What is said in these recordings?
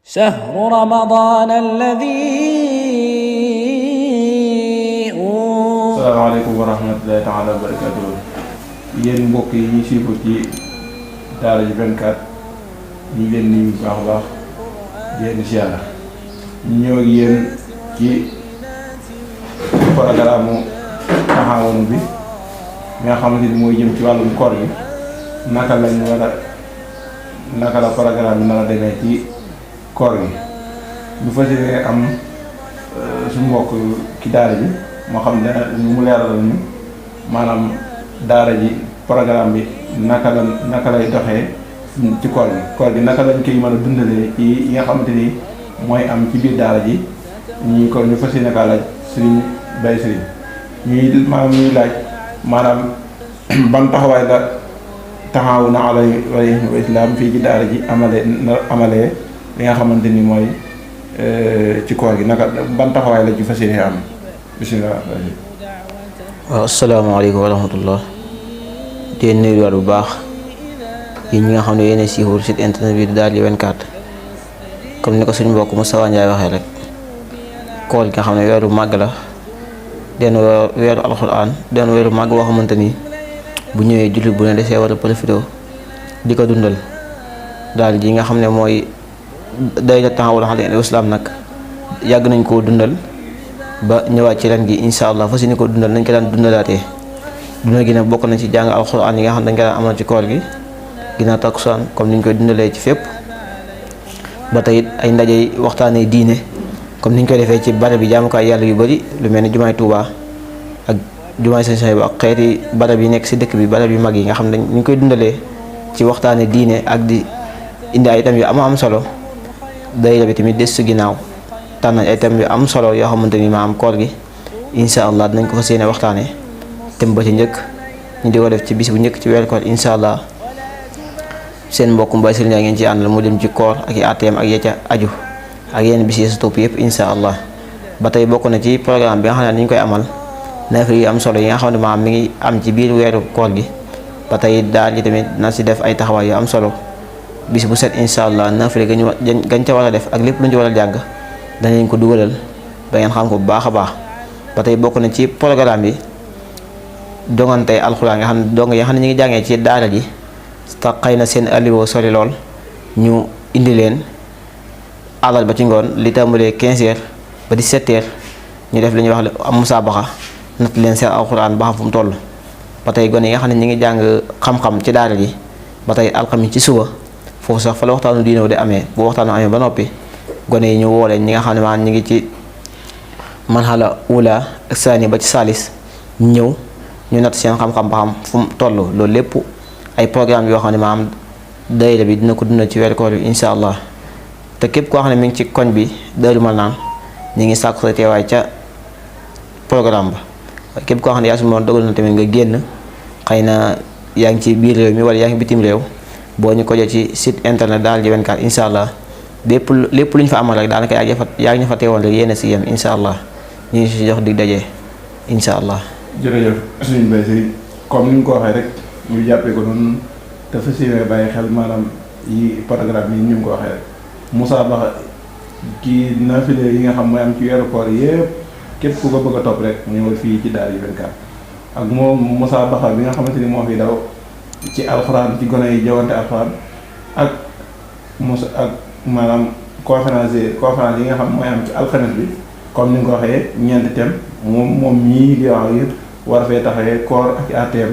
شهر رمضان الذي salaamaaleykum wa rahmatullahi taala wa barakatuh. Yéen mbokk yi ñu suivre ci Daara J 24 ñu ngi leen nuyu bu baax a baax di leen ziara. ñu ñëw ak yéen ci programme taxawunu bi nga xamante ni mooy jëm ci wàllum koor bi naka la programme bi nar a demee ci koor gi. bu fas yéenee am suñu mbokk ci daara ji moo xam ne mu leeralal ñu maanaam daara ji programme bi naka lay doxee ci koor gi naka lañ koy mën a dundalee ci yi nga xamante ni mooy am ci biir daara ji ñu fas yéene kaa laaj Serigne Baye Serigne ñuy laaj maanaam ban taxawaay la taxawuna ala wa islam fii ci daara ji amalee li nga xamante ni mooy ci koor gi naka ban taxawaay la ci fas yéene am. bismillah. waaw asalaamaaleykum wa rahmatullah di nuyuwaat bu baax yéen ñi nga xam ne yéen a siiwul site internet bi di Daara J 24 comme ni ko suñu mbokk Moustapha Ndiaye waxee rek koor gi nga xam ne weeru màgg la den weeru alxuraan den weeru màgg boo xamante ni bu ñëwee jullit bu ne desee war a profité di ko dundal daal ji nga xam ne mooy day la taxawul ala islam nag yàgg nañ koo dundal ba ñëwaat ci ren gi incha allah fas yéene ko dundal nañ ko daan dundalaatee dundal gi nag bokk nañ ci jàng alxuraan yi nga xam ne dañ ko daan amal ci koor gi ginnaaw takkusaan comme niñ koy dundalee ci fépp ba tey ay ndaje waxtaanee diine comme niñ koy defee ci barab bi jaamukaay yàlla yu bari lu mel ni jumaay Tuubaa ak jumaay Sëñ Suhaybu ak xeeti barab yi nekk si dëkk bi barab yu mag yi nga xam ne niñ koy dundalee ci waxtaanee diine ak di indi ay itam yu am solo day la bi tamit des su ginnaaw tànn ay thèmes yu am solo yoo xamante ni maam koor gi incha allah dinañ ko fas yéene waxtaanee thème ba ci njëkk ñu di ko def ci bis bu njëkk ci weeru koor incha allah seen mbokkum Baye Serigne ngeen ci àndal mu dem ci koor ak i ATM ak ya ca aju ak yenn bis yi sa topp yëpp incha allah ba tey bokk na ci programme bi nga xam ne ni ñu koy amal naafila yu am solo yi nga xam ne maam mi ngi am ci biir weeru koor gi ba tey daal ji tamit na si def ay taxawaay yu am solo bis bu set incha allah naafila gañ ca war a def ak lépp lu ñu ci war a jàng danañ ko dugalal ba ngeen xam ko bu baax a baax ba tey bokk na ci programme bi dongantey alxuraan nga xam ne dong yi nga xam ne ñu ngi jàngee ci daara ji te xëy na seen alliwo sori lool ñu indi leen alal ba ci ngoon li tàmbalee 15h ba 17h ñu def li ñuy wax am musaabaxa natt leen seen alxuraan ba xam fu mu toll. ba tey gone yi nga xam ne ñu ngi jàng xam-xam ci daara ji ba tey alxamis ci suba foofu sax fa la waxtaanu diine di amee bu waxtaanu amee ba noppi. gone yi ñu woo leen ñi nga xam ne maanaam ñu ngi ci marhala ula ak saani ba ci salis ñëw ñu natt seen xam-xam ba xam fu mu toll loolu lépp ay programme yoo xam ne maanaam daayira bi dina ko dundal ci weeru koor bi incha allah te képp koo xam ne mi ngi ci koñ bi Daaru Marnaan ñu ngi sàkku sa teewaay ca programme ba képp koo xam ne yaa su moom dogal na tamit nga génn xëy na yaa ngi ci biir réew mi wala yaa ngi bitim réew boo ñu ko jot ci site internet Daara J 24 incha allah lépp lu ñu fa amal rek daanaka yaa ngi fa teewoon rek yéen a si yem incha allah ñu ngi si jox dig daje incha allah. jërëjëf suñu Baye Serigne comme ni nga ko waxee rek ñu jàppee ko noonu te fas yéene bàyyi xel maanaam yi programme yi ñu ngi ko waxee rek musaabaxa kii naafile yi nga xam mooy am ci weeru koor yëpp képp ku ko bëgg a topp rek ñëwal fii ci Daara J 24 ak moom musaabaxa bi nga xamante ni moo fi daw ci alxuraan ci gone yi jawante alxuraan ak maanaam conférence yi nga xam mooy am ci alxames bi comme ni nga ko waxee ñeenti thème moom ñii di wax yëpp war fee taxawee koor ak ATM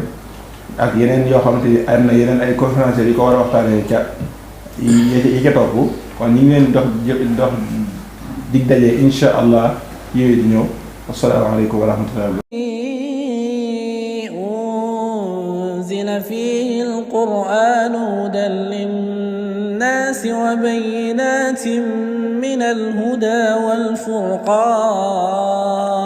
ak yeneen yoo xamante ni am na yeneen ay conférenciers yi ko war a waxtaanee ca yi ca topp kon ñu ngi leen dox dig daje incha allah yooyu di ñëw asalaamaaleykum wa rahmatulah. أنزل فيه القرآن هدى للناس وبينات من الهدى والفرقان